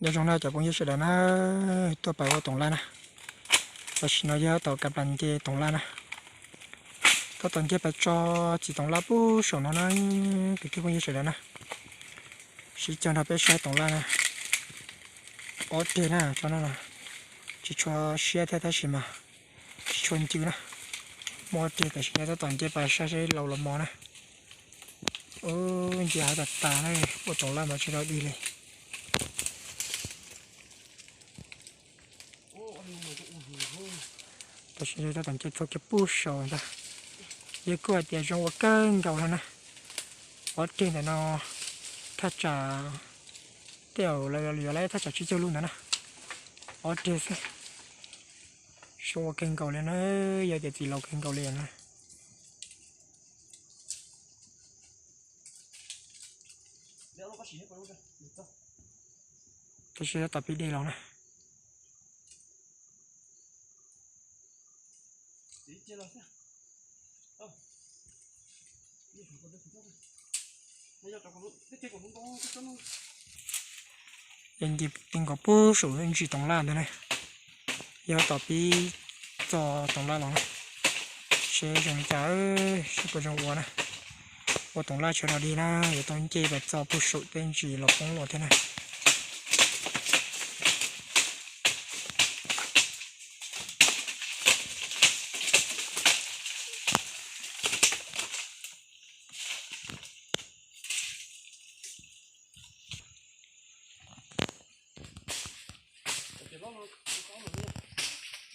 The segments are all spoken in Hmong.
Nyob zoo na cov phooj ywg sawv daws na, tuaj pais ua toov laj na. Tam sim no yog tau kav plas nce toov laj na. Tuaj tom nce pais tso txiv toov laj puag saum no na, kwv tij phooj ywg sawv daws na. Sib cog nrog peb saib toov laj na. Ob reg na tso no, tsis tshua siab thiab tab sis mas tsis tshua ncw na. Muaj ob reg tam sim no tab tom nce pais saib seb laus los mos na. Nce hav tas tas na, ua toov laj mas tsis rau dig li. Tam sim no tab tom nce txog kiag puag saud ntag. Yog kuj hais tias zoo ua kawg nkaus no na. Ob reg ntawm no thaj tsam tej zaum lawv yuav lawv thaj tsam tsib caug lub ntawd na. Ob reg xwb. Zoo ua kawg nkaus li na, yog tias txiv laus kawg nkaus li na. Tab sis tab tom pib dej los na. Yog nce ti nkaus puag saum ntsis toov laj ntawd na, yog tom pib txog toov laj los na. Seb zoo li cas, seb puas zoo ua na. Ua toov laj tsis rau dig na, yuav tau nce pais txog puag saum tej ntsis los poob los thiab na.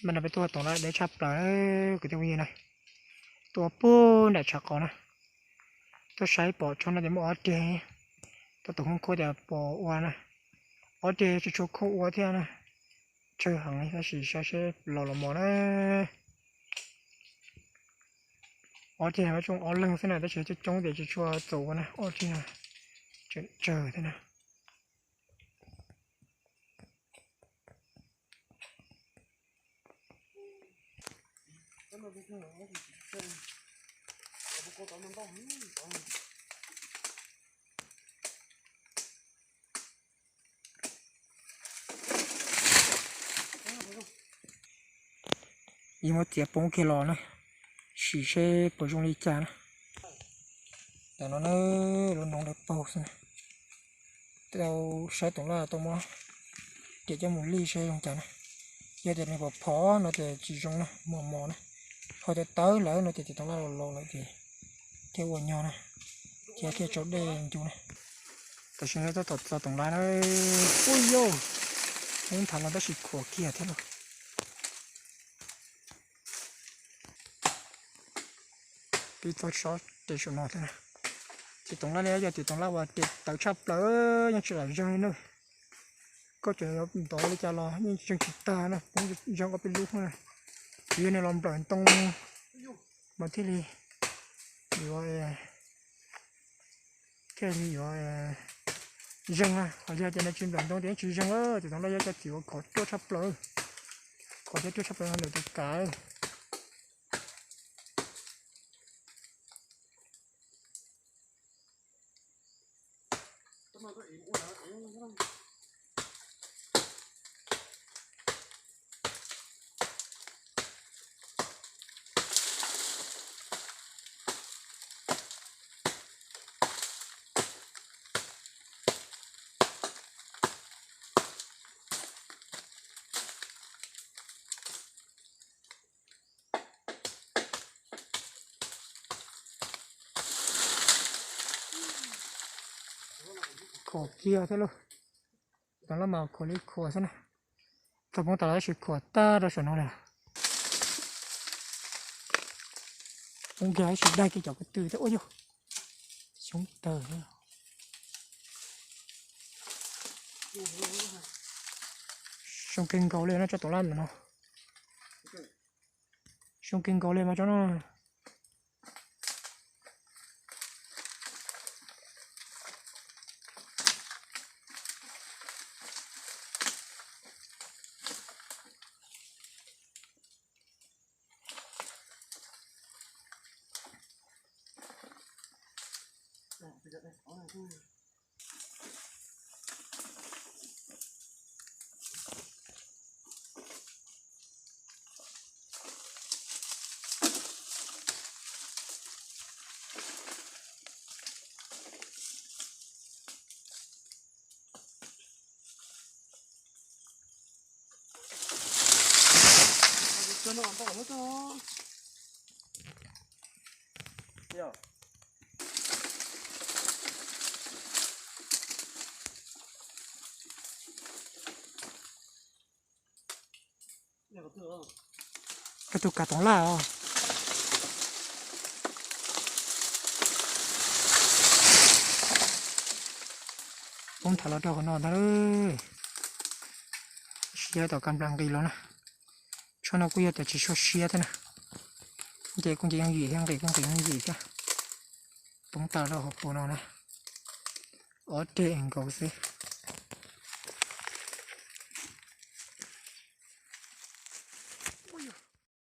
Mas no peb tuaj toov laj deb tshaj plaws kwv tij phooj ywg na. Tuaj puag nram tshav qos na. Tuaj saib pom tsob no tias muaj ob reg, tuaj tus hoob khuab tias pom ua na. Ob reg tsis tshua khuab ua thiab na. Tsawg heev li tab sis saib seb laus los mos na. Ob reg no tseem ob leeg xwb na tab sis coob coob tias tsis tshua txaus ua na, ob reg no tseem tsawg thiab na. Yeej muab txiav poob kiag los na, sim seb puas zoo li cas na. Tam no na, lub noob dawb paug xwb na. Tau saib toov laj tau muab riam coj mus lij seb zoo cas na. Yog tias nws phom phom no ces tsis zoo na, mos mos na. Ho tias tawv lawm no ces txiv toov laj los laus lawm ces thiaj ua nyog na, ces thiaj tsau dej ncu na. Tam sim no tab tom txog toov laj na. Ui yauj, hoob nthav no tab sis khuam kiag thiab lauj. Pib txog tsob tes saum no thiab na. Txiv toov laj ne yog txiv toov laj uas riam tawv tshaj plaws, yeej tsis lam zeeg li na. Koj tseem yuav ntov li cas los yeej zeeg tsis tag na, poob zeeg ob peb lub na. Yog nws los nplawm ntoo mas thiaj li yuav, thiaj li yuav zeeg na. Ho yog tias nws tsis nplawm ntoo ces yeej tsis zeeg. Txiv toov laj yog cov txiv uas khov ruaj tshaj plaws, khov thiab ruaj tshaj plaws ntawm tus kav. Khov kiag thiab lauj. Txiv toov laj mas khov li khov xwb na. Txog poob tas los tab sis khov tag rau saum no lawm. Poob kiag tab sis daig kiag cov ko tw thiab ua yog xyoob tawg. Xyoo kawg nkaus li no tsob toov laj ntawm no. Xyoo kawg nkaus li mas tsob no. Koj tus kav toov laj os. Poob tham los rau qhov no ntag. Siab tom kab nplas nqis los na. Tshuaj no kuj yog tias tsis tshua siab thiab na. Nce kuj nce yooj yim thiab, nqis kuj nqis yooj yim thiab. Poob tag rau hauv paus no na. Ob reg nkaus xwb.